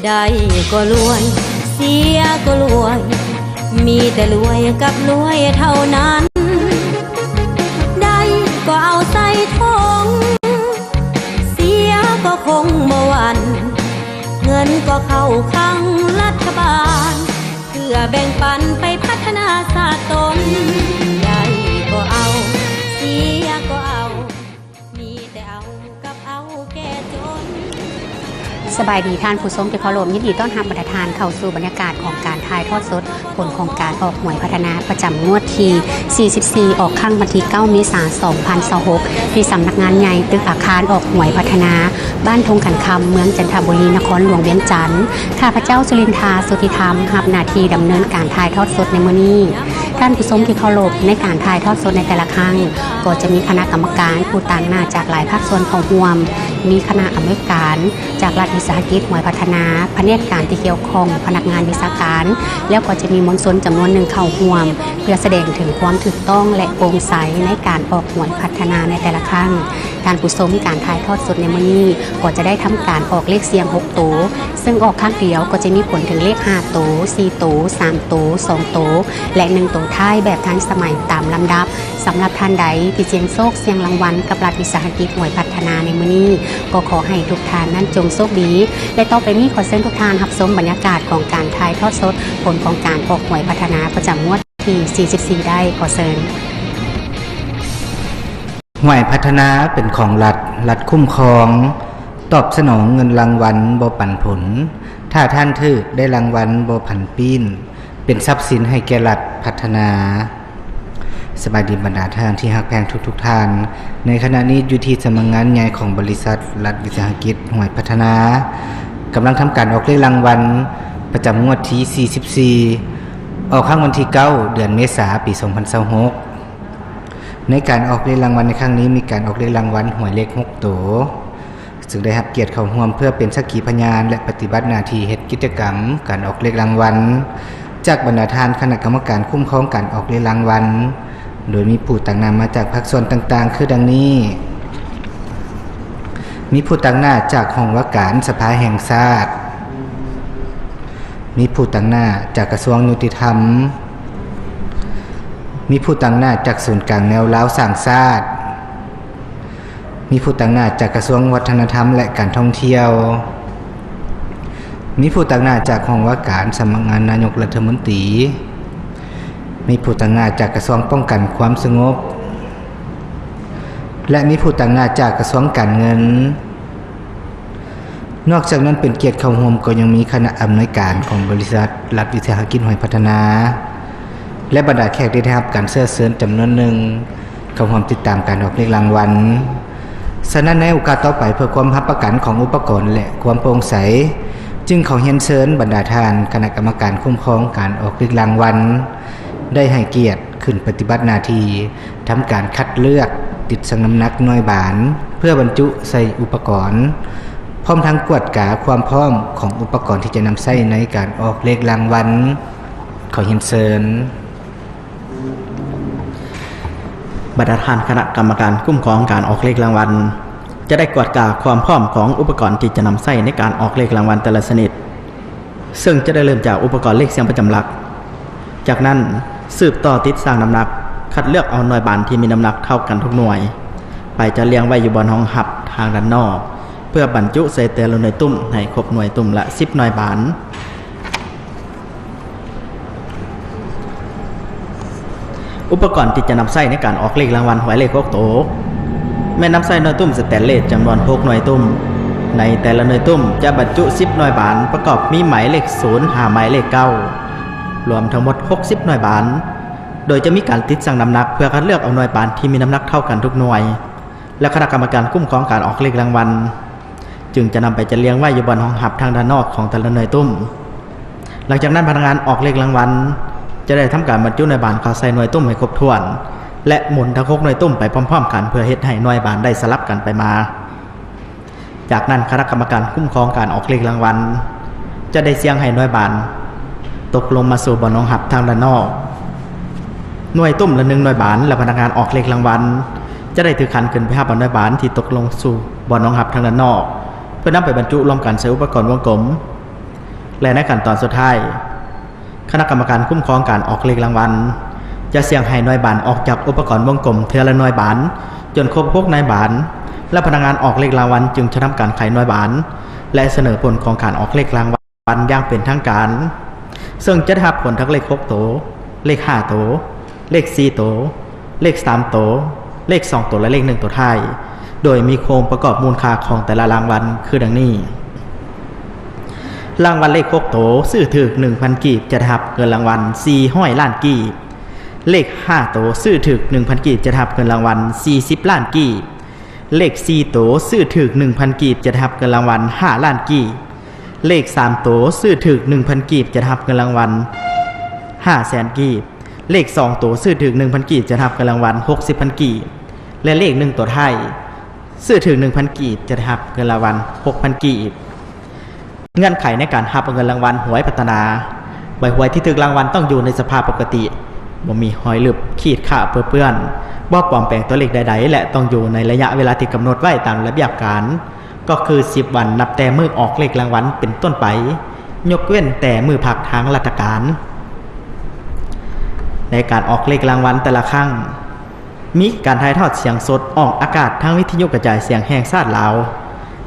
ໄດ້ກໍລວຍ ເສຍກໍລວຍ ມີແຕ່ລວຍກັບລວຍເທົ່ານັ້ນ ໄດ້ກໍເອົາໃສ່ຖົງ ເສຍກໍຄົງບໍ່ຫວັ່ນ ເງິນກໍເຂົ້າຄັງລັດຖະບານ ເພື່ອແບ່ງປັນໄປພັດທະນາຊາດຕົນ ໄດ້ກໍເອົາ ເສຍກໍເອົາ ມີແຕ່ເອົາກັບເອົາແກ່ຈົນ. ສະບາຍດີທ່ານຜູ້ຊົມທີ່ເຄົາລົບ, ຍິນດີຕ້ອນຮັບບັນດາທ່ານເຂົ້າສູ່ບັນຍາກາດຂອງການຖ່າຍທອດສົດ ຜົນຂອງການອອກຫວຍພັດທະນາປະຈຳງວດທີສີ່ສິບສີ່ ອອກຄັ້ງວັນທີເກົ້າ ເມສາ ສອງພັນຊາວຫົກ ທີ່ສຳນັກງານໃຫຍ່ຕຶກອາຄານອອກຫວຍພັດທະນາ ບ້ານທົ່ງຂັນຄຳ ເມືອງຈັນທະບູລີ ນະຄອນຫຼວງວຽງຈັນ. ຂ້າພະເຈົ້າ ສຸລິນທາ ສຸທິທຳ ຮັບໜ້າທີ່ດຳເນີນການຖ່າຍທອດສົດໃນມື້ນີ້. ທ່ານຜູ້ຊົມທີ່ເຄົາລົບ, ໃນການຖ່າຍທອດສົດໃນແຕ່ລະຄັ້ງ ກໍຈະມີຄະນະກຳມະການຜູ້ຕາງໜ້າຈາກຫຼາຍພາກສ່ວນເຂົ້າຮ່ວມ, ມີຄະນະອຳນວຍການຈາກລັດວິສາຫະກິດຫວຍພັດທະນາ, ພະແນກການທີ່ກ່ຽວຂ້ອງ, ພະນັກງານວິຊາການ ແລ້ວກໍຈະມີມວນຊົນຈຳນວນໜຶ່ງເຂົ້າຮ່ວມ ເພື່ອສະແດງເຖິງຄວາມຖືກຕ້ອງ ແລະ ໂປ່ງໃສໃນການອອກຫວຍພັດທະນາໃນແຕ່ລະຄັ້ງ. ທ່ານຜູ້ຊົມ, ການຖ່າຍທອດສົດໃນມື້ນີ້ກໍຈະໄດ້ທຳການອອກເລກສ່ຽງຫົກໂຕ, ເຊິ່ງອອກຄັ້ງດຽວກໍຈະມີຜົນເຖິງເລກຫ້າໂຕ, ສີ່ໂຕ, ສາມໂຕ, ສອງໂຕ ແລະ ໜຶ່ງໂຕທ້າຍແບບທັນສະໄໝຕາມລຳດັບ. ສຳລັບທ່ານໃດທີ່ສ່ຽງໂຊກສ່ຽງລາງວັນກັບລັດວິສາຫະກິດຫວຍພັດທະນາໃນມື້ນີ້, ກໍຂໍໃຫ້ທຸກທ່ານນັ້ນຈົ່ງໂຊກດີ. ແລະ ຕໍ່ໄປນີ້ຂໍເຊີນທຸກທ່ານຮັບຊົມບັນຍາກາດຂອງການຖ່າຍທອດສົດຜົນຂອງການອອກຫວຍພັດທະນາປະຈຳງວດທີສີ່ສິບສີ່ ໄດ້. ຂໍເຊີນ. ຫວຍພັດທະນາເປັນຂອງລັດ, ລັດຄຸ້ມຄອງ, ຕອບສະໜອງເງິນລາງວັນບໍ່ປັນຜົນ, ຖ້າທ່ານຖືກໄດ້ລາງວັນບໍ່ຜັນປີ້ນ, ເປັນຊັບສິນໃຫ້ແກ່ລັດພັດທະນາ. ສະບາຍດີບັນດາທ່ານທີ່ຮັກແພງທຸກໆທ່ານ. ໃນຂະນະນີ້ຢູ່ທີ່ສຳນັກງານໃຫຍ່ຂອງບໍລິສັດລັດວິສາຫະກິດຫວຍພັດທະນາ ກຳລັງທຳການອອກເລກລາງວັນປະຈຳງວດທີສີ່ສິບສີ່ ອອກຄັ້ງວັນທີເກົ້າ ເດືອນເມສາ ປີສອງພັນຊາວຫົກ. ໃນການອອກເລກລາງວັນໃນຄັ້ງນີ້ ມີການອອກເລກລາງວັນຫວຍເລກຫົກໂຕ, ເຊິ່ງໄດ້ຮັບກຽດເຂົ້າຮ່ວມເພື່ອເປັນສັກຂີພະຍານ ແລະ ປະຕິບັດໜ້າທີ່ເຮັດກິດຈະກຳການອອກເລກລາງວັນ ຈາກບັນດາທ່ານຄະນະກຳມະການຄຸ້ມຄອງການອອກເລກລາງວັນ, ໂດຍມີຜູ້ຕາງໜ້າມາຈາກພາກສ່ວນຕ່າງໆ ຄືດັ່ງນີ້: ມີຜູ້ຕາງໜ້າຈາກຫ້ອງວ່າການສະພາແຫ່ງຊາດ, ມີຜູ້ຕາງໜ້າຈາກກະຊວງຍຸຕິທຳ, ມີຜູ້ຕາງໜ້າຈາກສູນກາງແນວລາວສ້າງຊາດ, ມີຜູ້ຕາງໜ້າຈາກກະຊວງວັດທະນະທຳ ແລະ ການທ່ອງທ່ຽວ, ມີຜູ້ຕາງໜ້າຈາກຫ້ອງວ່າການສຳນັກງານນາຍົກລັດຖະມົນຕີ, ມີຜູ້ຕາງໜ້າຈາກກະຊວງປ້ອງກັນຄວາມສະຫງົບ ແລະ ມີຜູ້ຕາງໜ້າຈາກກະຊວງການເງິນ. ນອກຈາກນັ້ນ ເປັນກຽດເຂົ້າຮ່ວມກໍຍັງມີຄະນະອຳນວຍການຂອງບໍລິສັດລັດວິສາຫະກິດຫວຍພັດທະນາ ແລະ ບັນດາແຂກທີ່ໄດ້ຮັບການເຊື້ອເຊີນຈຳນວນໜຶ່ງ ເຂົ້າຮ່ວມຕິດຕາມການອອກເລກລາງວັນ. ສະນັ້ນ ໃນໂອກາດຕໍ່ໄປ ເພື່ອຄວາມຮັບປະກັນຂອງອຸປະກອນ ແລະ ຄວາມໂປ່ງໃສ, ຈຶ່ງຂໍຮຽນເຊີນບັນດາທ່ານຄະນະກຳມະການຄຸ້ມຄອງການອອກເລກລາງວັນ ໄດ້ໃຫ້ກຽດຂຶ້ນປະຕິບັດໜ້າທີ່ ທຳການຄັດເລືອກ, ຕິດຊັ່ງນ້ຳໜັກໜ່ວຍບານ ເພື່ອບັນຈຸໃສ່ອຸປະກອນ, ພ້ອມທັງກວດກາຄວາມພ້ອມຂອງອຸປະກອນທີ່ຈະນຳໃຊ້ໃນການອອກເລກລາງວັນ. ຂໍຮຽນເຊີນ. ບັນດາທ່ານຄະນະກຳມະການຄຸ້ມຄອງການອອກເລກລາງວັນ ຈະໄດ້ກວດກາຄວາມພ້ອມຂອງອຸປະກອນທີ່ຈະນຳໃຊ້ໃນການອອກເລກລາງວັນແຕ່ລະຊະນິດ. ເຊິ່ງຈະໄດ້ເລີ່ມຈາກອຸປະກອນເລກສ່ຽງປະຈຳຫຼັກ. ຈາກນັ້ນ ສືບຕໍ່ຕິດຊັ່ງນ້ຳໜັກ, ຄັດເລືອກເອົາໜ່ວຍບານທີ່ມີນ້ຳໜັກເທົ່າກັນທຸກໜ່ວຍ ໄປຈັດລຽງໄວ້ຢູ່ບ່ອນຮອງຮັບທາງດ້ານນອກ ເພື່ອບັນຈຸໃສ່ແຕ່ລະໜ່ວຍຕຸ້ມໃຫ້ຄົບໜ່ວຍຕຸ້ມລະສິບໜ່ວຍບານ. ອຸປະກອນທີ່ຈະນຳໃຊ້ໃນການອອກເລກລາງວັນຫວຍເລກຫົກໂຕ ແມ່ນນຳໃຊ້ໜ່ວຍຕຸ້ມສະແຕນເລດຈຳນວນຫົກໜ່ວຍຕຸ້ມ. ໃນແຕ່ລະໜ່ວຍຕຸ້ມຈະບັນຈຸສິບໜ່ວຍບານ ປະກອບມີໝາຍເລກສູນຫາໝາຍເລກເກົ້າ ລວມທັງໝົດຫົກສິບໜ່ວຍບານ, ໂດຍຈະມີການຕິດຊັ່ງນ້ຳໜັກເພື່ອຄັດເລືອກເອົາໜ່ວຍບານທີ່ມີນ້ຳໜັກເທົ່າກັນທຸກໜ່ວຍ ແລະ ຄະນະກຳມະການຄຸ້ມຄອງການອອກເລກລາງວັນ ຈຶ່ງຈະນຳໄປຈັດລຽງໄວ້ຢູ່ບ່ອນຮອງຮັບທາງດ້ານນອກຂອງແຕ່ລະໜ່ວຍຕຸ້ມ. ຫຼັງຈາກນັ້ນ ພະນັກງານອອກເລກລາງວັນຈະໄດ້ທຳການບັນຈຸໜ່ວຍບານເຂົ້າໃສ່ໜ່ວຍຕຸ້ມໃຫ້ຄົບຖ້ວນ ແລະ ໝູນທັງຫົກໜ່ວຍຕຸ້ມໄປພ້ອມໆກັນ ເພື່ອເຮັດໃຫ້ໜ່ວຍບານໄດ້ສະຫຼັບກັນໄປມາ. ຈາກນັ້ນ ຄະນະກຳມະການຄຸ້ມຄອງການອອກເລກລາງວັນຈະໄດ້ສ່ຽງໃຫ້ໜ່ວຍບານຕົກລົງມາສູ່ບ່ອນຮອງຮັບທາງດ້ານນອກ. ໜ່ວຍຕຸ້ມລະໜຶ່ງໜ່ວຍບານ ແລະ ພະນັກງານອອກເລກລາງວັນຈະໄດ້ຖືຂັນຂຶ້ນໄປຮັບເອົາໜ່ວຍບານທີ່ຕົກລົງສູ່ບ່ອນຮອງຮັບທາງດ້ານນອກ ເພື່ອນຳໄປບັນຈຸລວມກັນໃສ່ອຸປະກອນວົງກົມ. ແລະ ໃນຂັ້ນຕອນສຸດທ້າຍ, ຄະນະກຳມະການຄຸ້ມຄອງການອອກເລກລາງວັນ ຈະສ່ຽງໃຫ້ໜ່ວຍບານອອກຈາກອຸປະກອນວົງກົມເທື່ອລະໜ່ວຍບານ ຈົນຄົບຫົກໜ່ວຍບານ, ແລະ ພະນັກງານອອກເລກລາງວັນຈຶ່ງຈະທຳການໄຂໜ່ວຍບານ ແລະ ສະເໜີຜົນຂອງການອອກເລກລາງວັນຢ່າງເປັນທາງການ, ເຊິ່ງຈະໄດ້ຮັບຜົນທັງເລກຫົກໂຕ, ເລກຫ້າໂຕ, ເລກສີ່ໂຕ, ເລກສາມໂຕ, ເລກສອງໂຕ ແລະ ເລກໜຶ່ງໂຕທ້າຍ, ໂດຍມີໂຄງປະກອບມູນຄ່າຂອງແຕ່ລະລາງວັນຄືດັ່ງນີ້: ລາງວັນເລກຫົກໂຕ ຊື້ຖືກໜຶ່ງພັນກີບ ຈະໄດ້ຮັບເງິນລາງວັນສີ່ຮ້ອຍລ້ານກີບ, ເລກຫ້າໂຕ ຊື້ຖືກໜຶ່ງພັນກີບ ຈະໄດ້ຮັບເງິນລາງວັນສີ່ສິບລ້ານກີບ, ເລກສີ່ໂຕ ຊື້ຖືກໜຶ່ງພັນກີບ ຈະໄດ້ຮັບເງິນລາງວັນຫ້າລ້ານກີບ, ເລກສາມໂຕ ຊື້ຖືກໜຶ່ງພັນກີບ ຈະໄດ້ຮັບເງິນລາງວັນຫ້າແສນກີບ, ເລກສອງໂຕ ຊື້ຖືກໜຶ່ງພັນກີບ ຈະໄດ້ຮັບເງິນລາງວັນຫົກສິບພັນກີບ ແລະ ເລກໜຶ່ງໂຕທ້າຍ ຊື້ຖືກໜຶ່ງພັນກີບ ຈະໄດ້ຮັບເງິນລາງວັນຫົກພັນກີບ. ເງື່ອນໄຂໃນການຮັບເງິນລາງວັນຫວຍພັດທະນາ, ໃບຫວຍທີ່ຖືກລາງວັນຕ້ອງຢູ່ໃນສະພາບປົກກະຕິ, ບໍ່ມີຮອຍລຶບ, ຂີດຂາດເປິເປື້ອນ, ບໍ່ປອມແປງຕົວເລກໃດໆ ແລະ ຕ້ອງຢູ່ໃນໄລຍະເວລາທີ່ກຳນົດໄວ້ຕາມລະບຽບການ, ກໍຄືສິບວັນນັບແຕ່ມື້ອອກເລກລາງວັນເປັນຕົ້ນໄປ, ຍົກເວັ້ນແຕ່ມື້ພັກທາງລັດຖະການ. ໃນການອອກເລກລາງວັນແຕ່ລະຄັ້ງ, ມີການຖ່າຍທອດສຽງສົດອອກອາກາດທາງວິທະຍຸກະຈາຍສຽງແຫ່ງຊາດລາວ,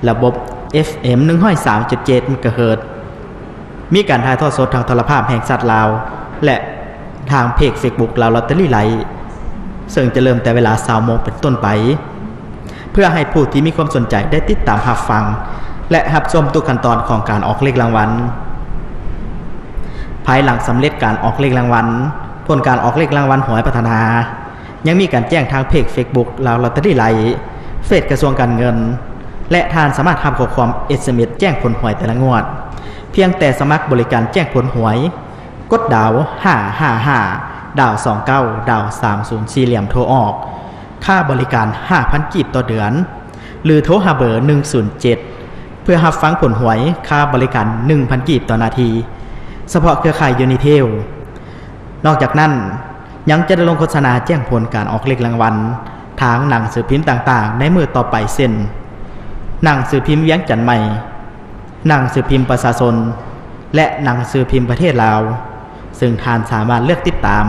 ລະບົບ ເອັຟເອັມ ໜຶ່ງຮ້ອຍສາມຈຸດເຈັດ ເມກາເຮີດ, ມີການຖ່າຍທອດສົດທາງໂທລະພາບແຫ່ງຊາດລາວ ແລະ ທາງເພຈເຟສບຸກລາວລອດເຕີຣີໄລ, ເຊິ່ງຈະເລີ່ມແຕ່ເວລາຊາວໂມງເປັນຕົ້ນໄປ, ເພື່ອໃຫ້ຜູ້ທີ່ມີຄວາມສົນໃຈໄດ້ຕິດຕາມຮັບຟັງ ແລະ ຮັບຊົມທຸກຂັ້ນຕອນຂອງການອອກເລກລາງວັນ. ພາຍຫຼັງສຳເລັດການອອກເລກລາງວັນ, ຜົນການອອກເລກລາງວັນຫວຍພັດທະນາ ຍັງມີການແຈ້ງທາງເພຈເຟສບຸກລາວລອດເຕີຣີໄລ, ເຟສກະຊວງການເງິນ ແລະ ທ່ານສາມາດຮັບຂໍ້ຄວາມເອສເອັມເອສແຈ້ງຜົນຫວຍແຕ່ລະງວດ ພຽງແຕ່ສະໝັກບໍລິການແຈ້ງຜົນຫວຍ, ກົດດາວຫ້າຫ້າຫ້າ ດາວສອງເກົ້າ ດາວສາມສູນສີ່ຫຼ່ຽມໂທອອກ, ຄ່າບໍລິການຫ້າພັນກີບຕໍ່ເດືອນ ຫຼື ໂທຫາເບີໜຶ່ງສູນເຈັດ ເພື່ອຮັບຟັງຜົນຫວຍ, ຄ່າບໍລິການໜຶ່ງພັນກີບຕໍ່ນາທີ, ສະເພາະເຄືອຂ່າຍຢູນິເທລ. ນອກຈາກນັ້ນ, ຍັງຈະໄດ້ລົງໂຄສະນາແຈ້ງຜົນການອອກເລກລາງວັນ ທາງໜັງສືພິມຕ່າງໆໃນມື້ຕໍ່ໄປ ເຊັ່ນ ໜັງສືພິມວຽງຈັນໃໝ່, ໜັງສືພິມປະຊາຊົນ ແລະ ໜັງສືພິມປະເທດລາວ, ເຊິ່ງທ່ານສາມາດເລືອກຕິດຕາມ,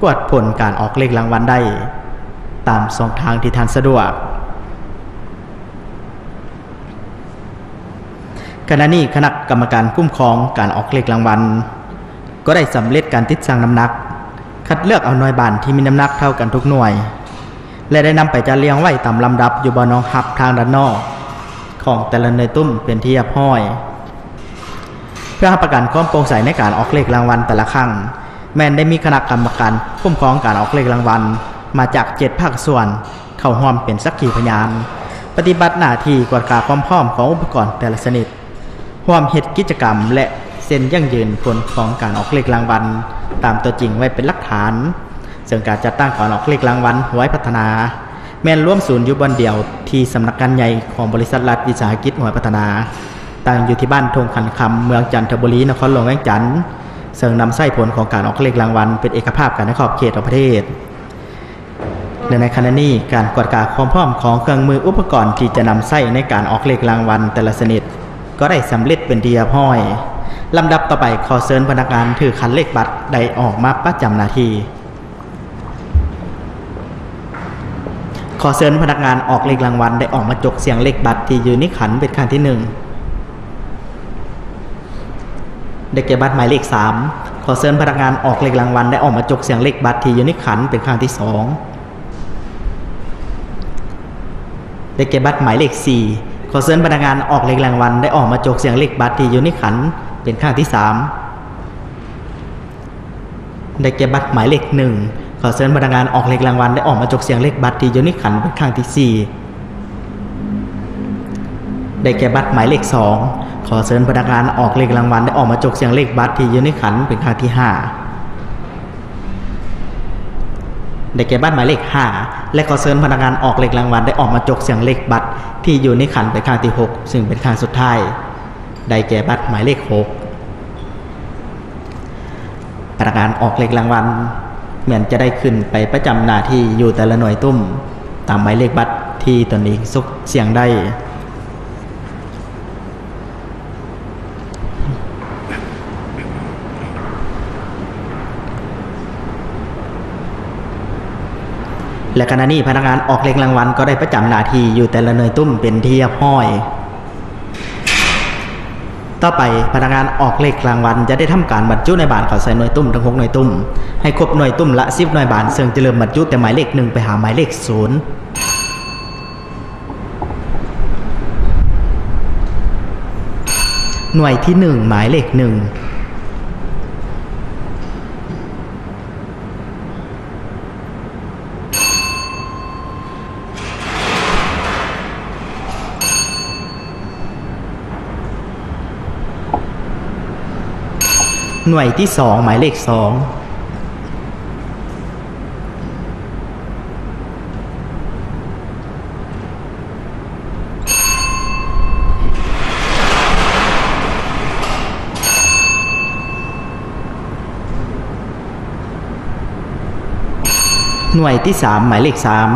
ກວດຜົນການອອກເລກລາງວັນໄດ້ຕາມຊ່ອງທາງທີ່ທ່ານສະດວກ. ຂະນະນີ້ຄະນະກຳມະການຄຸ້ມຄອງການອອກເລກລາງວັນ ກໍໄດ້ສຳເລັດການຕິດຊັ່ງນ້ຳໜັກ, ຄັດເລືອກເອົາໜ່ວຍບານທີ່ມີນ້ຳໜັກເທົ່າກັນທຸກໜ່ວຍ ແລະ ໄດ້ນຳໄປຈັດລຽງໄວ້ຕາມລຳດັບຢູ່ບ່ອນຮອງຮັບທາງດ້ານນອກຂອງແຕ່ລະໜ່ວຍຕຸ້ມເປັນທີ່ຮຽບຮ້ອຍ. ເພື່ອຮັບປະກັນຄວາມໂປ່ງໃສໃນການອອກເລກລາງວັນແຕ່ລະຄັ້ງ, ແມ່ນໄດ້ມີຄະນະກຳມະການຄຸ້ມຄອງການອອກເລກລາງວັນມາຈາກເຈັດພາກສ່ວນ ເຂົ້າຮ່ວມເປັນສັກຂີພະຍານ, ປະຕິບັດໜ້າທີ່ກວດກາຄວາມພ້ອມຂອງອຸປະກອນແຕ່ລະຊະນິດ, ຮ່ວມເຮັດກິດຈະກຳ ແລະ ເຊັນຢັ້ງຢືນຜົນຂອງການອອກເລກລາງວັນຕາມຕົວຈິງໄວ້ເປັນຫຼັກຖານ, ເຊິ່ງການຈັດຕັ້ງການອອກເລກລາງວັນຫວຍພັດທະນາ ແມ່ນລວມສູນຢູ່ບ່ອນດຽວທີ່ສຳນັກງານໃຫຍ່ຂອງບໍລິສັດລັດວິສາຫະກິດຫວຍພັດທະນາ, ຕັ້ງຢູ່ທີ່ບ້ານທົ່ງຂັນຄຳ ເມືອງຈັນທະບູລີ ນະຄອນຫຼວງວຽງຈັນ, ເຊິ່ງນຳໃຊ້ຜົນຂອງການອອກເລກລາງວັນເປັນເອກະພາບກັນໃນຂອບເຂດຂອງປະເທດ. ແລະ ໃນຂະນະນີ້, ການກວດກາຄວາມພ້ອມຂອງເຄື່ອງມືອຸປະກອນທີ່ຈະນຳໃຊ້ໃນການອອກເລກລາງວັນແຕ່ລະຊະນິດ ກໍໄດ້ສຳເລັດເປັນທີ່ຮຽບຮ້ອຍ. ລຳດັບຕໍ່ໄປ, ຂໍເຊີນພະນັກງານຖືຂັນເລກບັດໄດ້ອອກມາປະຈຳໜ້າທີ່. ຂໍເຊີນພະນັກງານອອກເລກລາງວັນໄດ້ອອກມາຈົກສ່ຽງເລກບັດທີ່ຢູ່ໃນຂັນເປັນຄັ້ງທີໜຶ່ງ. ໄດ້ແກ່ບັດໝາຍເລກສາມ. ຂໍເຊີນພະນັກງານອອກເລກລາງວັນໄດ້ອອກມາຈົກສ່ຽງເລກບັດທີ່ຢູ່ໃນຂັນເປັນຄັ້ງທີສອງ. ໄດ້ແກ່ບັດໝາຍເລກສີ່. ຂໍເຊີນພະນັກງານອອກເລກລາງວັນໄດ້ອອກມາຈົກສ່ຽງເລກບັດທີ່ຢູ່ໃນຂັນເປັນຄັ້ງທີສາມ. ໄດ້ແກ່ບັດໝາຍເລກໜຶ່ງ. ຂໍເຊີນພະນັກງານອອກເລກລາງວັນໄດ້ອອກມາຈົກສ່ຽງເລກບັດທີ່ຢູ່ໃນຂັນເປັນຄັ້ງທີສີ່. ໄດ້ແກ່ບັດໝາຍເລກສອງ. ຂໍເຊີນພະນັກງານອອກເລກລາງວັນໄດ້ອອກມາຈົກສ່ຽງເລກບັດທີ່ຢູ່ໃນຂັນເປັນຄັ້ງທີຫ້າ. ໄດ້ແກ່ບັດໝາຍເລກຫ້າ ແລະ ຂໍເຊີນພະນັກງານອອກເລກລາງວັນໄດ້ອອກມາຈົກສ່ຽງເລກບັດທີ່ຢູ່ໃນຂັນເປັນຄັ້ງທີຫົກ ຊຶ່ງເປັນຄັ້ງສຸດທ້າຍ. ໄດ້ແກ່ບັດໝາຍເລກຫົກ. ພະນັກງານອອກເລກລາງວັນແມ່ນຈະໄດ້ຂຶ້ນໄປປະຈຳໜ້າທີ່ຢູ່ແຕ່ລະໜ່ວຍຕຸ້ມ ຕາມໝາຍເລກບັດທີ່ຕົນເອງສົກສ່ຽງໄດ້. ແລະ ຂະນະນີ້ພະນັກງານອອກເລກລາງວັນກໍໄດ້ປະຈຳໜ້າທີ່ຢູ່ແຕ່ລະໜ່ວຍຕຸ້ມເປັນທີ່ຮຽບຮ້ອຍ. ຕໍ່ໄປ, ພະນັກງານອອກເລກລາງວັນຈະໄດ້ທຳການບັນຈຸໜ່ວຍບານເຂົ້າໃສ່ໜ່ວຍຕຸ້ມທັງຫົກໜ່ວຍຕຸ້ມ ໃຫ້ຄົບໜ່ວຍຕຸ້ມລະສິບໜ່ວຍບານ, ເຊິ່ງຈະເລີ່ມບັນຈຸແຕ່ໝາຍເລກໜຶ່ງໄປຫາໝາຍເລກສູນ. ໜ່ວຍທີໜຶ່ງ ໝາຍເລກໜຶ່ງ. ໜ່ວຍທີສອງ ໝາຍເລກສອງ. ໜ່ວຍທີສາມ ໝາຍເລກສາມ.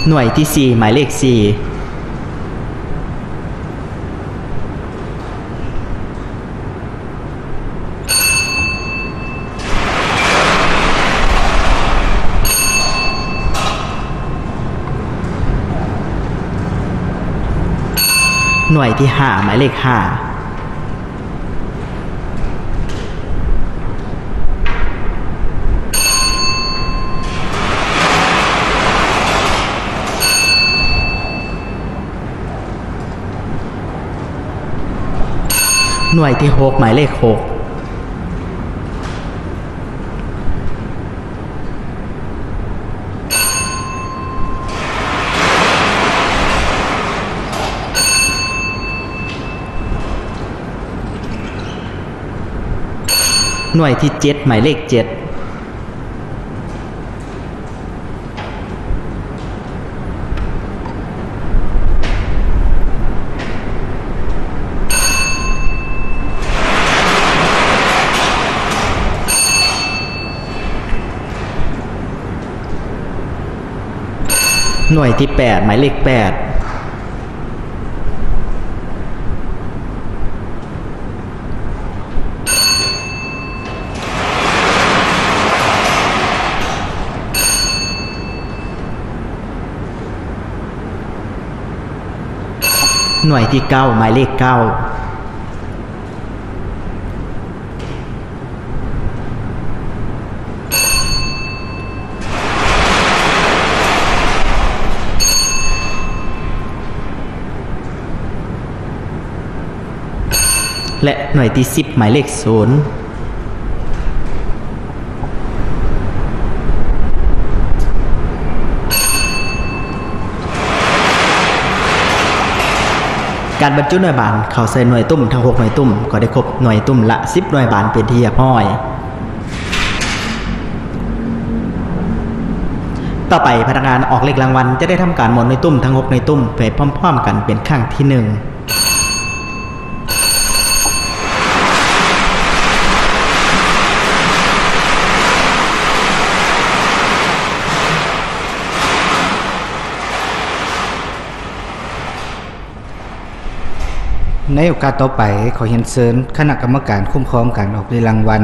ໜ່ວຍທີສີ່ ໝາຍເລກສີ່. ໜ່ວຍທີຫ້າ ໝາຍເລກຫ້າ. ໜ່ວຍທີຫົກ ໝາຍເລກຫົກ. ໜ່ວຍທີເຈັດ ໝາຍເລກເຈັດ. ໜ່ວຍທີແປດ ໝາຍເລກແປດ. ໜ່ວຍທີເກົ້າ ໝາຍເລກເກົ້າ. ແລະ ໜ່ວຍທີສິບ ໝາຍເລກສູນ. ການບັນຈຸໜ່ວຍບານເຂົ້າໃສ່ໜ່ວຍຕຸ້ມທັງຫົກໜ່ວຍຕຸ້ມ ກໍໄດ້ຄົບໜ່ວຍຕຸ້ມລະສິບໜ່ວຍບານເປັນທີ່ຮຽບຮ້ອຍ. ຕໍ່ໄປ, ພະນັກງານອອກເລກລາງວັນຈະໄດ້ທຳການໝູນໜ່ວຍຕຸ້ມທັງຫົກໜ່ວຍຕຸ້ມໄປພ້ອມໆກັນເປັນຄັ້ງທີໜຶ່ງ. ໃນໂອກາດຕໍ່ໄປ, ຂໍຮຽນເຊີນຄະນະກຳມະການຄຸ້ມຄອງການອອກເລກລາງວັນ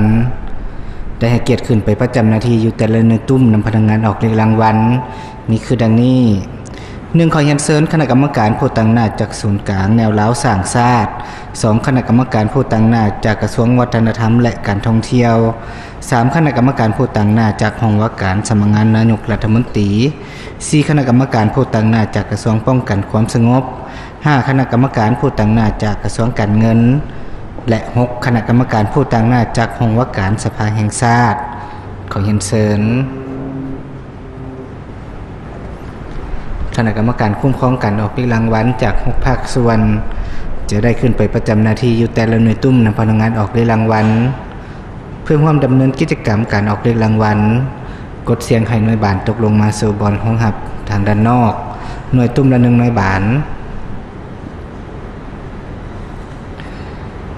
ໄດ້ໃຫ້ກຽດຂຶ້ນໄປປະຈຳໜ້າທີ່ຢູ່ແຕ່ລະໜ່ວຍຕຸ້ມນຳພະນັກງານອອກເລກລາງວັນ ມີຄືດັ່ງນີ້. ໜຶ່ງ, ຂໍຮຽນເຊີນຄະນະກຳມະການຜູ້ຕາງໜ້າຈາກສູນກາງແນວລາວສ້າງຊາດ. ສອງ, ຄະນະກຳມະການຜູ້ຕາງໜ້າຈາກກະຊວງວັດທະນະທຳ ແລະ ການທ່ອງທ່ຽວ. ສາມ, ຄະນະກຳມະການຜູ້ຕາງໜ້າຈາກຫ້ອງວ່າການສຳນັກງານນາຍົກລັດຖະມົນຕີ. ສີ່, ຄະນະກຳມະການຜູ້ຕາງໜ້າຈາກກະຊວງປ້ອງກັນຄວາມສະຫງົບ. ຫ້າ, ຄະນະກຳມະການຜູ້ຕາງໜ້າຈາກກະຊວງການເງິນ. ແລະ ຫົກ, ຄະນະກຳມະການຜູ້ຕາງໜ້າຈາກຫ້ອງວ່າການສະພາແຫ່ງຊາດ. ຂໍຮຽນເຊີນ. ຄະນະກຳມະການຄຸ້ມຄອງການອອກເລກລາງວັນຈາກຫົກພາກສ່ວນ ຈະໄດ້ຂຶ້ນໄປປະຈຳໜ້າທີ່ຢູ່ແຕ່ລະໜ່ວຍຕຸ້ມນຳພະນັກງານອອກເລກລາງວັນ ເພື່ອຮ່ວມດຳເນີນກິດຈະກຳການອອກເລກລາງວັນ. ກົດສ່ຽງໃຫ້ໜ່ວຍບານຕົກລົງມາສູ່ບ່ອນຮອງຮັບທາງດ້ານນອກ, ໜ່ວຍຕຸ້ມລະໜຶ່ງໜ່ວຍບານ.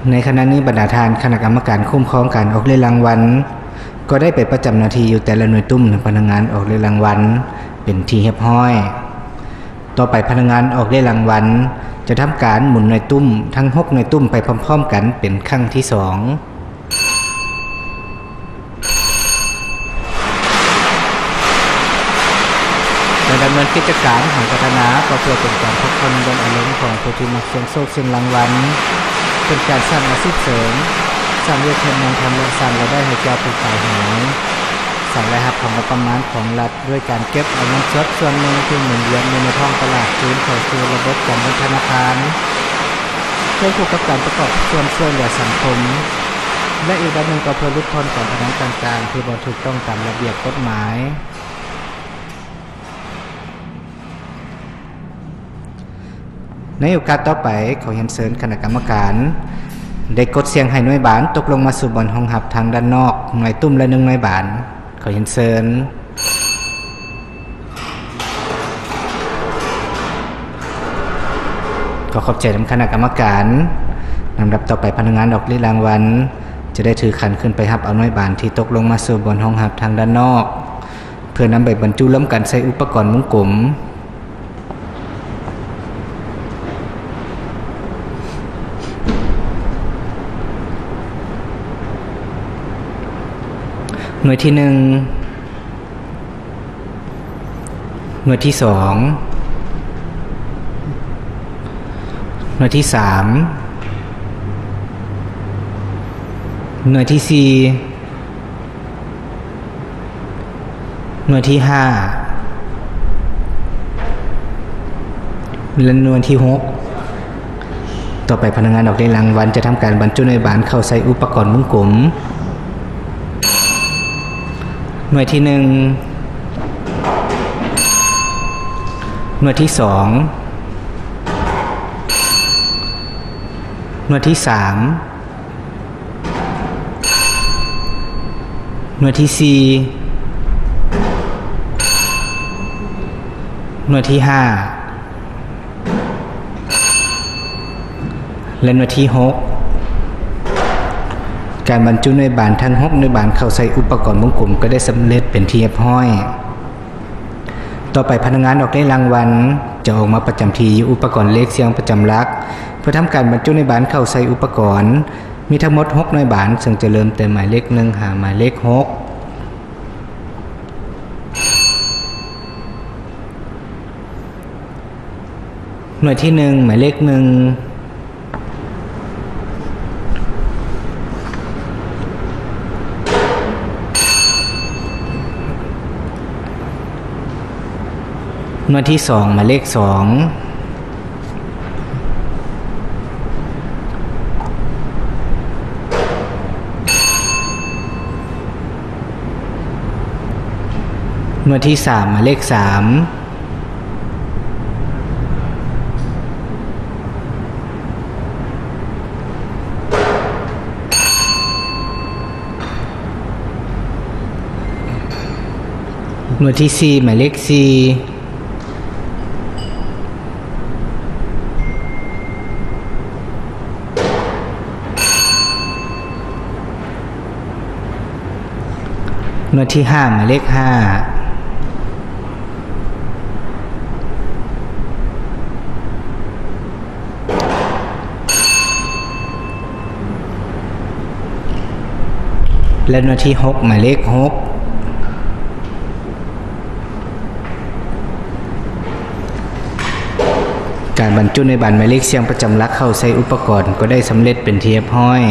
ໃນຂະນະນີ້, ບັນດາທ່ານຄະນະກຳມະການຄຸ້ມຄອງການອອກເລກລາງວັນ ກໍໄດ້ໄປປະຈຳໜ້າທີ່ຢູ່ແຕ່ລະໜ່ວຍຕຸ້ມໃຫ້ພະນັກງານອອກເລກລາງວັນເປັນທີ່ຮຽບຮ້ອຍ. ຕໍ່ໄປພະນັກງານອອກເລກລາງວັນຈະທຳການໝູນໜ່ວຍຕຸ້ມທັງຫົກໜ່ວຍຕຸ້ມໄປພ້ອມໆກັນເປັນຄັ້ງທີສອງ. ການດຳເນີນກິດຈະການຫາງພັດທະນາ ກໍເພື່ອເປັນການພັກຜ່ອນຢ່ອນອາລົມຂອງຜູ້ທີ່ມັກສ່ຽງໂຊກສ່ຽງລາງວັນ, ເປັນການສ້າງອາຊີບເສີມ, ສ້າງວຽກເຮັດງານທຳ ແລະ ສ້າງລາຍໄດ້ໃຫ້ແກ່ຜູ້ຂາຍຫວຍ, ສ້າງລາຍຮັບຂອງງົບປະມານຂອງລັດ ດ້ວຍການເກັບເອົາເງິນສົດສ່ວນໜຶ່ງທີ່ໝູນວຽນຢູ່ໃນທ້ອງຕະຫຼາດຄືນເຂົ້າສູ່ລະບົບການເງິນທະນາຄານ, ຄວບຄູ່ກັບການປະກອບສ່ວນຊ່ວຍເຫຼືອສັງຄົມ ແລະ ອີກດ້ານໜຶ່ງກໍເພື່ອຫຼຸດຜ່ອນການພະນັນຕ່າງໆທີ່ບໍ່ຖືກຕ້ອງຕາມລະບຽບກົດໝາຍ. ໃນໂອກາດຕໍ່ໄປ, ຂໍຮຽນເຊີນຄະນະກຳມະການ ໄດ້ກົດສ່ຽງໃຫ້ໜ່ວຍບານຕົກລົງມາສູ່ບ່ອນຮອງຮັບທາງດ້ານນອກ ໜ່ວຍຕຸ້ມລະໜຶ່ງໜ່ວຍບານ. ຂໍຮຽນເຊີນ. ຂໍຂອບໃຈນຳຄະນະກຳມະການ. ລຳດັບຕໍ່ໄປ, ພະນັກງານອອກເລກລາງວັນຈະໄດ້ຖືຂັນຂຶ້ນໄປຮັບເອົາໜ່ວຍບານທີ່ຕົກລົງມາສູ່ບ່ອນຮອງຮັບທາງດ້ານນອກ ເພື່ອນຳໄປບັນຈຸລວມກັນໃສ່ອຸປະກອນວົງກົມ. ໜ່ວຍທີໜຶ່ງ, ໜ່ວຍທີສອງ, ໜ່ວຍທີສາມ, ໜ່ວຍທີສີ່, ໜ່ວຍທີຫ້າ ແລະ ໜ່ວຍທີຫົກ. ຕໍ່ໄປພະນັກງານອອກເລກລາງວັນຈະທຳການບັນຈຸໜ່ວຍບານເຂົ້າໃສ່ອຸປະກອນວົງກົມ. ໜ່ວຍທີໜຶ່ງ, ໜ່ວຍທີສອງ, ໜ່ວຍທີສາມ, ໜ່ວຍທີສີ່, ໜ່ວຍທີຫ້າ ແລະ ໜ່ວຍທີຫົກ. ການບັນຈຸໜ່ວຍບານທັງຫົກໜ່ວຍບານເຂົ້າໃສ່ອຸປະກອນວົງກົມກໍໄດ້ສຳເລັດເປັນທີ່ຮຽບຮ້ອຍ. ຕໍ່ໄປພະນັກງານອອກເລກລາງວັນຈະອອກມາປະຈຳທີ່ຢູ່ອຸປະກອນເລກສ່ຽງປະຈຳຫຼັກ ເພື່ອທຳການບັນຈຸໜ່ວຍບານເຂົ້າໃສ່ອຸປະກອນ. ມີທັງໝົດຫົກໜ່ວຍບານ, ເຊິ່ງຈະເລີ່ມແຕ່ໝາຍເລກໜຶ່ງຫາໝາຍເລກຫົກ. ໜ່ວຍທີໜຶ່ງ ໝາຍເລກໜຶ່ງ. ໜ່ວຍທີສອງ ໝາຍເລກສອງ. ໜ່ວຍທີສາມ ໝາຍເລກສາມ. ໜ່ວຍທີສີ່ ໝາຍເລກສີ່. ໜ່ວຍທີຫ້າ ໝາຍເລກຫ້າ. ແລະ ໜ່ວຍທີຫົກ ໝາຍເລກຫົກ. ການບັນຈຸໜ່ວຍບານໝາຍເລກສ່ຽງປະຈຳຫຼັກເຂົ້າໃສ່ອຸປະກອນກໍໄດ້ສຳເລັດເປັນທີ່ຮຽບຮ້ອຍ.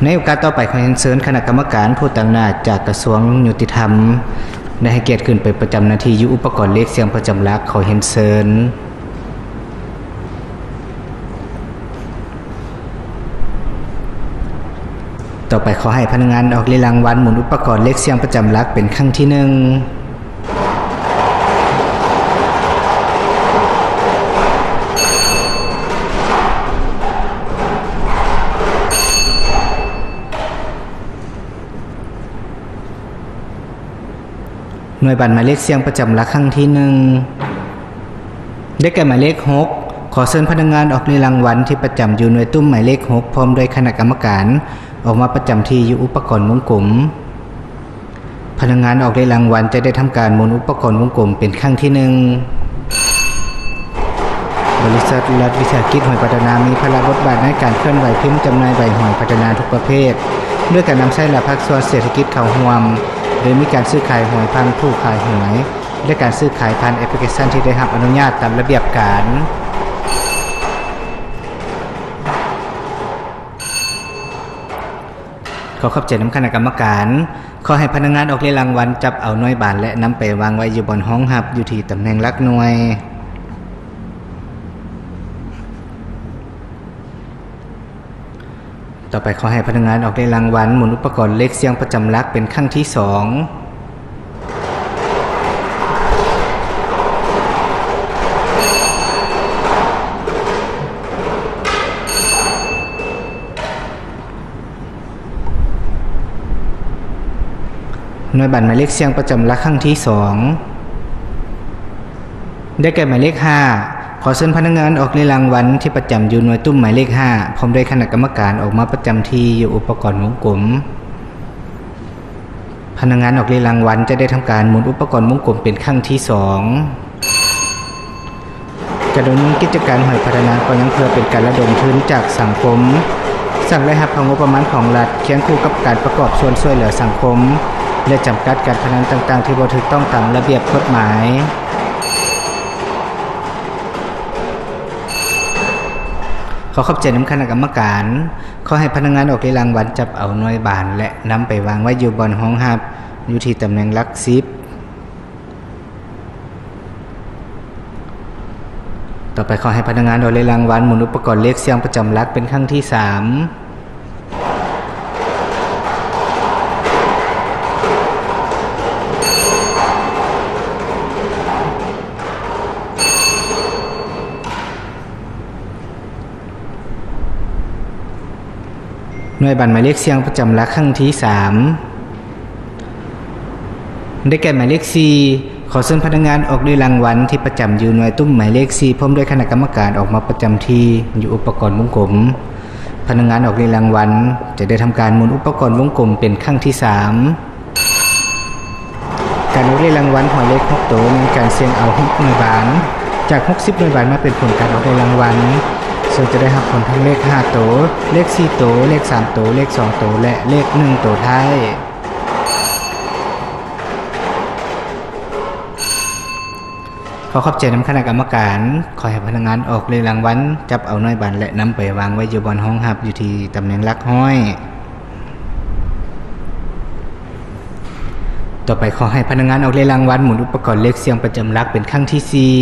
ໃນໂອກາດຕໍ່ໄປ ຂໍຮຽນເຊີນຄະນະກຳມະການຜູ້ຕາງໜ້າຈາກກະຊວງຍຸຕິທຳ ໄດ້ໃຫ້ກຽດຂຶ້ນໄປປະຈຳໜ້າທີ່ຢູ່ອຸປະກອນເລກສ່ຽງປະຈຳຫຼັກ. ຂໍຮຽນເຊີນ. ຕໍ່ໄປຂໍໃຫ້ພະນັກງານອອກເລກລາງວັນໝູນອຸປະກອນເລກສ່ຽງປະຈຳຫຼັກເປັນຄັ້ງທີໜຶ່ງ. ໜ່ວຍບານໝາຍເລກສ່ຽງປະຈຳຫຼັກຄັ້ງທີໜຶ່ງ ໄດ້ແກ່ໝາຍເລກຫົກ. ຂໍເຊີນພະນັກງານອອກເລກລາງວັນທີ່ປະຈຳຢູ່ໜ່ວຍຕຸ້ມໝາຍເລກຫົກ ພ້ອມດ້ວຍຄະນະກຳມະການ ອອກມາປະຈຳທີ່ຢູ່ອຸປະກອນວົງກົມ. ພະນັກງານອອກເລກລາງວັນຈະໄດ້ທຳການໝູນອຸປະກອນວົງກົມເປັນຄັ້ງທີໜຶ່ງ. ບໍລິສັດລັດວິສາຫະກິດຫອຍພັດທະນາ ມີພາລະບົດບາດໃນການເຄື່ອນໄຫວພິມຈຳໜ່າຍໃບຫອຍພັດທະນາທຸກປະເພດ ດ້ວຍການນຳໃຊ້ຫຼາຍພາກສ່ວນເສດຖະກິດເຂົ້າຮ່ວມ, ໂດຍມີການຊື້ຂາຍຫວຍຜ່ານຜູ້ຂາຍຫວຍ ແລະ ການຊື້ຂາຍຜ່ານແອັບພລິເຄຊັນທີ່ໄດ້ຮັບອະນຸຍາດຕາມລະບຽບການ. ຂໍຂອບໃຈນຳຄະນະກຳມະການ. ຂໍໃຫ້ພະນັກງານອອກເລກລາງວັນຈັບເອົາໜ່ວຍບານ ແລະ ນຳໄປວາງໄວ້ຢູ່ບ່ອນຮອງຮັບ ຢູ່ທີ່ຕຳແໜ່ງຫຼັກໜ່ວຍ. ຕໍ່ໄປ ຂໍໃຫ້ພະນັກງານອອກເລກລາງວັນໝູນອຸປະກອນເລກສ່ຽງປະຈຳຫຼັກເປັນຄັ້ງທີສອງ. ໜ່ວຍບານໝາຍເລກສ່ຽງປະຈຳຫຼັກຄັ້ງທີສອງ ໄດ້ແກ່ໝາຍເລກຫ້າ. ຂໍເຊີນພະນັກງານອອກເລກລາງວັນທີ່ປະຈຳຢູ່ໜ່ວຍຕຸ້ມໝາຍເລກຫ້າ ພ້ອມດ້ວຍຄະນະກຳມະການອອກມາປະຈຳທີ່ຢູ່ອຸປະກອນວົງກົມ. ພະນັກງານອອກເລກລາງວັນຈະໄດ້ທຳການໝູນອຸປະກອນວົງກົມເປັນຄັ້ງທີສອງ. ການດຳເນີນກິດຈະການຫອຍພັດທະນາກໍຍັງເພື່ອເປັນການລະດົມທຶນຈາກສັງຄົມ, ສ້າງລາຍຮັບເຂົ້າງົບປະມານຂອງລັດ, ຄຽງຄູ່ກັບການປະກອບສ່ວນຊ່ວຍເຫຼືອສັງຄົມ ແລະ ຈຳກັດການພະນັນຕ່າງໆທີ່ບໍ່ຖືກຕ້ອງຕາມລະບຽບກົດໝາຍ. ຂໍຂອບໃຈນຳຄະນະກຳມະການ. ຂໍໃຫ້ພະນັກງານອອກເລກລາງວັນຈັບເອົາໜ່ວຍບານ ແລະ ນຳໄປວາງໄວ້ຢູ່ບ່ອນຮອງຮັບ ຢູ່ທີ່ຕຳແໜ່ງຫຼັກສິບ. ຕໍ່ໄປ ຂໍໃຫ້ພະນັກງານອອກເລກລາງວັນໝູນອຸປະກອນເລກສ່ຽງປະຈຳຫຼັກເປັນຄັ້ງທີສາມ. ໜ່ວຍບານໝາຍເລກສ່ຽງປະຈຳຫຼັກຄັ້ງທີສາມ ໄດ້ແກ່ໝາຍເລກສີ່. ຂໍເຊີນພະນັກງານອອກເລກລາງວັນທີ່ປະຈຳຢູ່ໜ່ວຍຕຸ້ມໝາຍເລກສີ່ ພ້ອມດ້ວຍຄະນະກຳມະການອອກມາປະຈຳທີ່ຢູ່ອຸປະກອນວົງກົມ. ພະນັກງານອອກເລກລາງວັນຈະໄດ້ທຳການໝູນອຸປະກອນວົງກົມເປັນຄັ້ງທີສາມ. ການອອກເລກລາງວັນຫອຍເລກຫົກໂຕ ແມ່ນການສ່ຽງເອົາຫົກໜ່ວຍບານ ຈາກຫົກສິບໜ່ວຍບານມາເປັນຜົນການອອກເລກລາງວັນ, ເຊິ່ງຈະໄດ້ຮັບຜົນທັງເລກຫ້າໂຕ, ເລກສີ່ໂຕ, ເລກສາມໂຕ, ເລກສອງໂຕ ແລະ ເລກໜຶ່ງໂຕທ້າຍ. ຂໍຂອບໃຈນຳຄະນະກຳມະການ. ຂໍໃຫ້ພະນັກງານອອກເລກລາງວັນຈັບເອົາໜ່ວຍບານ ແລະ ນຳໄປວາງໄວ້ຢູ່ບ່ອນຮອງຮັບ ຢູ່ທີ່ຕຳແໜ່ງຫຼັກຮ້ອຍ. ຕໍ່ໄປ ຂໍໃຫ້ພະນັກງານອອກເລກລາງວັນໝູນອຸປະກອນເລກສ່ຽງປະຈຳຫຼັກເປັນຄັ້ງທີສີ່.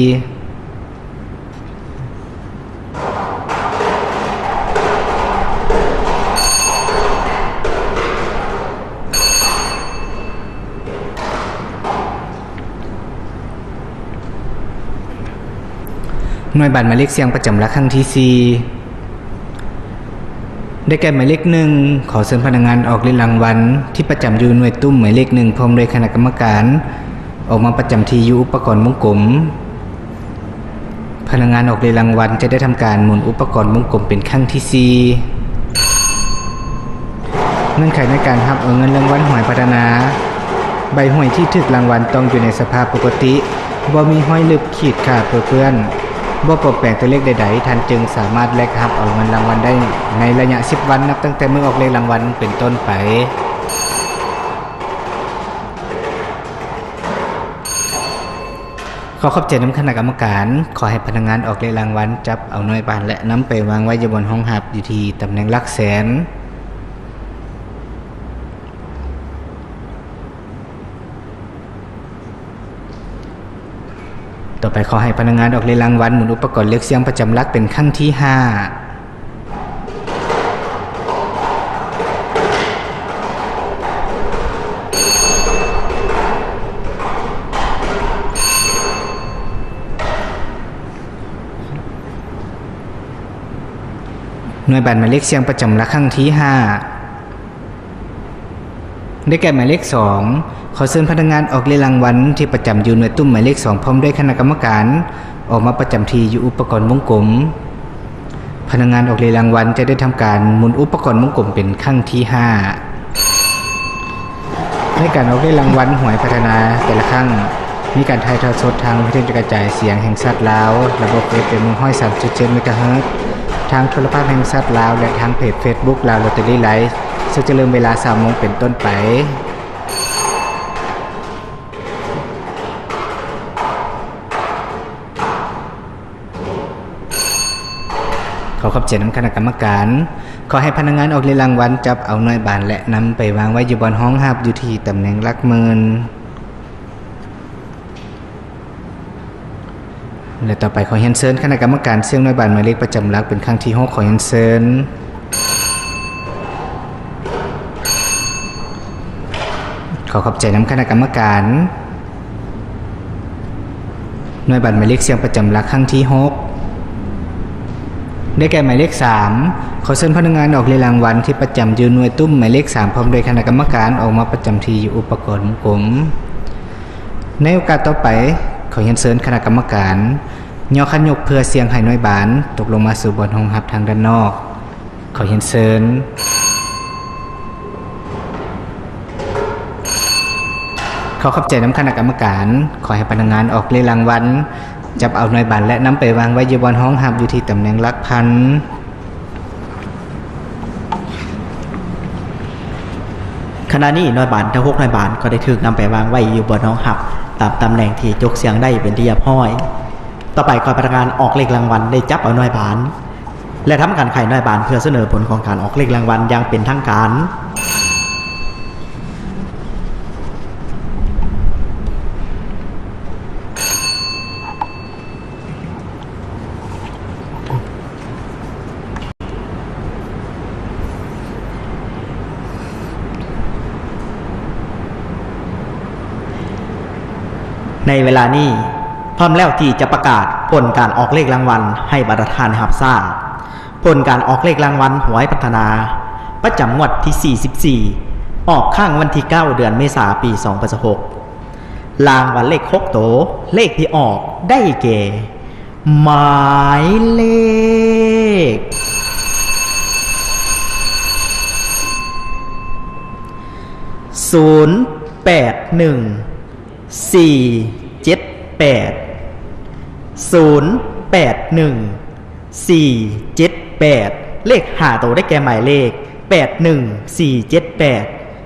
ໜ່ວຍບານໝາຍເລກສ່ຽງປະຈຳຫຼັກຄັ້ງທີສີ່ ໄດ້ແກ່ໝາຍເລກໜຶ່ງ. ຂໍເຊີນພະນັກງານອອກເລກລາງວັນທີ່ປະຈຳຢູ່ໜ່ວຍຕຸ້ມໝາຍເລກໜຶ່ງ ພ້ອມດ້ວຍຄະນະກຳມະການ ອອກມາປະຈຳທີ່ຢູ່ອຸປະກອນວົງກົມ. ພະນັກງານອອກເລກລາງວັນຈະໄດ້ທຳການໝູນອຸປະກອນວົງກົມເປັນຄັ້ງທີສີ່. ເງື່ອນໄຂໃນການຮັບເອົາເງິນລາງວັນຫວຍພັດທະນາ, ໃບຫວຍທີ່ຖືກລາງວັນຕ້ອງຢູ່ໃນສະພາບປົກກະຕິ, ບໍ່ມີຮອຍລຶບ, ຂີດຂາດ, ເປິເປື້ອນ, ບໍ່ປອມແປງຕົວເລກໃດໆ, ທ່ານຈຶ່ງສາມາດແລກຮັບເອົາເງິນລາງວັນໄດ້ໃນໄລຍະສິບວັນ ນັບຕັ້ງແຕ່ມື້ອອກເລກລາງວັນເປັນຕົ້ນໄປ. ຂໍຂອບໃຈນຳຄະນະກຳມະການ. ຂໍໃຫ້ພະນັກງານອອກເລກລາງວັນຈັບເອົາໜ່ວຍບານ ແລະ ນຳໄປວາງໄວ້ຢູ່ບ່ອນຮອງຮັບ ຢູ່ທີ່ຕຳແໜ່ງຫຼັກແສນ. ຕໍ່ໄປ ຂໍໃຫ້ພະນັກງານອອກເລກລາງວັນໝູນອຸປະກອນເລກສ່ຽງປະຈຳຫຼັກເປັນຄັ້ງທີຫ້າ. ໜ່ວຍບານໝາຍເລກສ່ຽງປະຈຳຫຼັກຄັ້ງທີຫ້າ ໄດ້ແກ່ໝາຍເລກສອງ. ຂໍເຊີນພະນັກງານອອກເລກລາງວັນທີ່ປະຈຳຢູ່ໜ່ວຍຕຸ້ມໝາຍເລກສອງ ພ້ອມດ້ວຍຄະນະກຳມະການ ອອກມາປະຈຳທີ່ຢູ່ອຸປະກອນວົງກົມ. ພະນັກງານອອກເລກລາງວັນຈະໄດ້ທຳການໝູນອຸປະກອນວົງກົມເປັນຄັ້ງທີຫ້າ. ໃນການອອກເລກລາງວັນຫວຍພັດທະນາແຕ່ລະຄັ້ງ ມີການຖ່າຍທອດສົດທາງວິທະຍຸກະຈາຍສຽງແຫ່ງຊາດລາວ ລະບົບ ເອຟເອັມ ໜຶ່ງຮ້ອຍສາມຈຸດເຈັດ ເມກາເຮີດ ທາງໂທລະພາບແຫ່ງຊາດລາວ ແລະ ທາງເພຈເຟສບຸກ ລາວລອດເຕີຣີໄລຟ໌ ເຊິ່ງຈະເລີ່ມເວລາຊາວໂມງເປັນຕົ້ນໄປ. ຂໍຂອບໃຈນຳຄະນະກຳມະການ. ຂໍໃຫ້ພະນັກງານອອກເລກລາງວັນຈັບເອົາໜ່ວຍບານ ແລະ ນຳໄປວາງໄວ້ຢູ່ບ່ອນຮອງຮັບຢູ່ທີ່ຕຳແໜ່ງຫຼັກໝື່ນ. ແລະ ຕໍ່ໄປຂໍຮຽນເຊີນຄະນະກຳມະການສ່ຽງໜ່ວຍບານໝາຍເລກປະຈຳຫຼັກເປັນຄັ້ງທີຫົກ. ຂໍຮຽນເຊີນ. ຂໍຂອບໃຈນຳຄະນະກຳມະການ. ໜ່ວຍບານໝາຍເລກສ່ຽງປະຈຳຫຼັກຄັ້ງທີຫົກ ໄດ້ແກ່ໝາຍເລກສາມ. ຂໍເຊີນພະນັກງານອອກເລກລາງວັນທີ່ປະຈຳຢູ່ໜ່ວຍຕຸ້ມໝາຍເລກສາມ ພ້ອມດ້ວຍຄະນະກຳມະການອອກມາປະຈຳທີ່ຢູ່ອຸປະກອນວົງກົມ. ໃນໂອກາດຕໍ່ໄປ, ຂໍຮຽນເຊີນຄະນະກຳມະການຍໍຄັນຍົກເພື່ອສ່ຽງໃຫ້ໜ່ວຍບານຕົກລົງມາສູ່ບ່ອນຮອງຮັບທາງດ້ານນອກ. ຂໍຮຽນເຊີນ. ຂໍຂອບໃຈນຳຄະນະກຳມະການ. ຂໍໃຫ້ພະນັກງານອອກເລກລາງວັນຈັບເອົາໜ່ວຍບານ ແລະ ນຳໄປວາງໄວ້ຢູ່ບ່ອນຮອງຮັບຢູ່ທີ່ຕຳແໜ່ງຫຼັກພັນ. ຂະນະນີ້ໜ່ວຍບານທັງຫົກໜ່ວຍບານກໍໄດ້ຖືກນຳໄປວາງໄວ້ຢູ່ບ່ອນຮອງຮັບຕາມຕຳແໜ່ງທີ່ຈົກສ່ຽງໄດ້ເປັນທີ່ຮຽບຮ້ອຍ. ຕໍ່ໄປ ຂໍໃຫ້ພະນັກງານອອກເລກລາງວັນໄດ້ຈັບເອົາໜ່ວຍບານ ແລະ ທຳການໄຂໜ່ວຍບານເພື່ອສະເໜີຜົນຂອງການອອກເລກລາງວັນຢ່າງເປັນທາງການ. ໃນເວລານີ້ ພ້ອມແລ້ວທີ່ຈະປະກາດຜົນການອອກເລກລາງວັນໃຫ້ບັນດາທ່ານໄດ້ຮັບຊາບ. ຜົນການອອກເລກລາງວັນຫວຍພັດທະນາ ປະຈຳງວດທີສີ່ສິບສີ່ ອອກຄັ້ງວັນທີເກົ້າ ເດືອນເມສາ ປີສອງພັນຊາວຫົກ. ລາງວັນເລກຫົກໂຕ ເລກທີ່ອອກໄດ້ແກ່ ໝາຍເລກ ສູນແປດໜຶ່ງ ສີ່ເຈັດແປດ ສູນແປດໜຶ່ງ ສີ່ເຈັດແປດ. ເລກຫ້າໂຕໄດ້ແກ່ໝາຍເລກ ແປດໜຶ່ງສີ່ເຈັດແປດ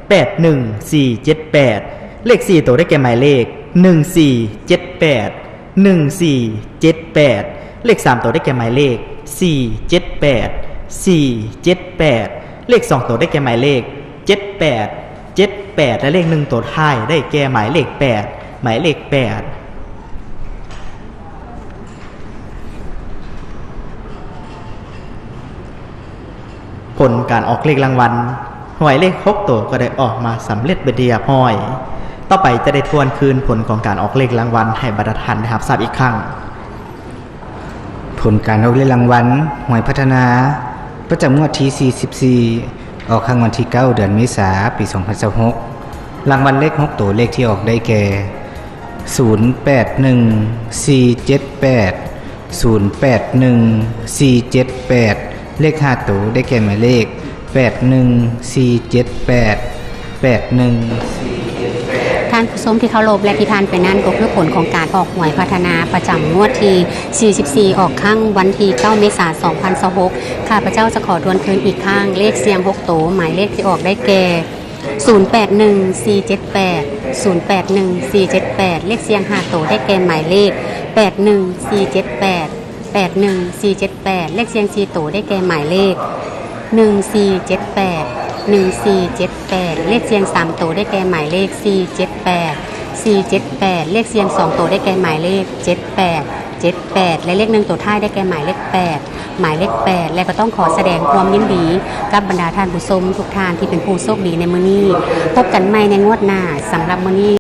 ແປດໜຶ່ງສີ່ເຈັດແປດ. ເລກສີ່ໂຕໄດ້ແກ່ໝາຍເລກ ໜຶ່ງສີ່ເຈັດແປດ ໜຶ່ງສີ່ເຈັດແປດ. ເລກສາມໂຕໄດ້ແກ່ໝາຍເລກ ສີ່ເຈັດແປດ ສີ່ເຈັດແປດ. ເລກສອງໂຕໄດ້ແກ່ໝາຍເລກ ເຈັດແປດ ເຈັດແປດ ແລະ ເລກໜຶ່ງໂຕທ້າຍໄດ້ແກ່ໝາຍເລກແປດ ໝາຍເລກແປດ. ຜົນການອອກເລກລາງວັນຫວຍເລກຫົກໂຕກໍໄດ້ອອກມາສຳເລັດເປັນທີ່ຮຽບຮ້ອຍ. ຕໍ່ໄປຈະໄດ້ທວນຄືນຜົນຂອງການອອກເລກລາງວັນໃຫ້ບັນດາທ່ານໄດ້ຮັບຊາບອີກຄັ້ງ. ຜົນການອອກເລກລາງວັນຫວຍພັດທະນາ ປະຈຳງວດທີສີ່ສິບສີ່ ອອກຄັ້ງວັນທີເກົ້າ ເດືອນເມສາ ປີສອງພັນຊາວຫົກ. ລາງວັນເລກຫົກໂຕ ເລກທີ່ອອກໄດ້ແກ່ ສູນແປດໜຶ່ງສີ່ເຈັດແປດ ສູນແປດໜຶ່ງສີ່ເຈັດແປດ. ເລກຫ້າໂຕໄດ້ແກ່ໝາຍເລກ ແປດໜຶ່ງສີ່ເຈັດແປດ ແປດໜຶ່ງ. ທ່ານຜູ້ຊົມທີ່ເຄົາລົບ ແລະ ທີ່ຜ່ານໄປນັ້ນກໍຄືຜົນຂອງການອອກຫວຍພັດທະນາປະຈຳງວດທີສີ່ສິບສີ່ ອອກຄັ້ງວັນທີເກົ້າ ເມສາ ສອງພັນຊາວຫົກ. ຂ້າພະເຈົ້າຈະຂໍທວນຄືນອີກຄັ້ງ ເລກສ່ຽງຫົກໂຕ ໝາຍເລກທີ່ອອກໄດ້ແກ່ ສູນແປດໜຶ່ງສີ່ເຈັດແປດ ສູນແປດໜຶ່ງສີ່ເຈັດແປດ. ເລກສ່ຽງຫ້າໂຕໄດ້ແກ່ໝາຍເລກ ແປດໜຶ່ງສີ່ເຈັດແປດ ແປດໜຶ່ງສີ່ເຈັດແປດ. ເລກສ່ຽງສີ່ໂຕໄດ້ແກ່ໝາຍເລກ ໜຶ່ງສີ່ເຈັດແປດ ໜຶ່ງສີ່ເຈັດແປດ. ເລກສ່ຽງສາມໂຕໄດ້ແກ່ໝາຍເລກ ສີ່ເຈັດແປດ ສີ່ເຈັດແປດ. ເລກສ່ຽງສອງໂຕໄດ້ແກ່ໝາຍເລກ ເຈັດແປດ ເຈັດແປດ ແລະ ເລກໜຶ່ງໂຕທ້າຍໄດ້ແກ່ໝາຍເລກແປດ ໝາຍເລກແປດ. ແລະ ກໍຕ້ອງຂໍສະແດງຄວາມຍິນດີກັບບັນດາທ່ານຜູ້ຊົມທຸກທ່ານທີ່ເປັນຜູ້ໂຊກດີໃນມື້ນີ້. ພົບກັນໃໝ່ໃນງວດໜ້າ. ສຳລັບມື້ນີ້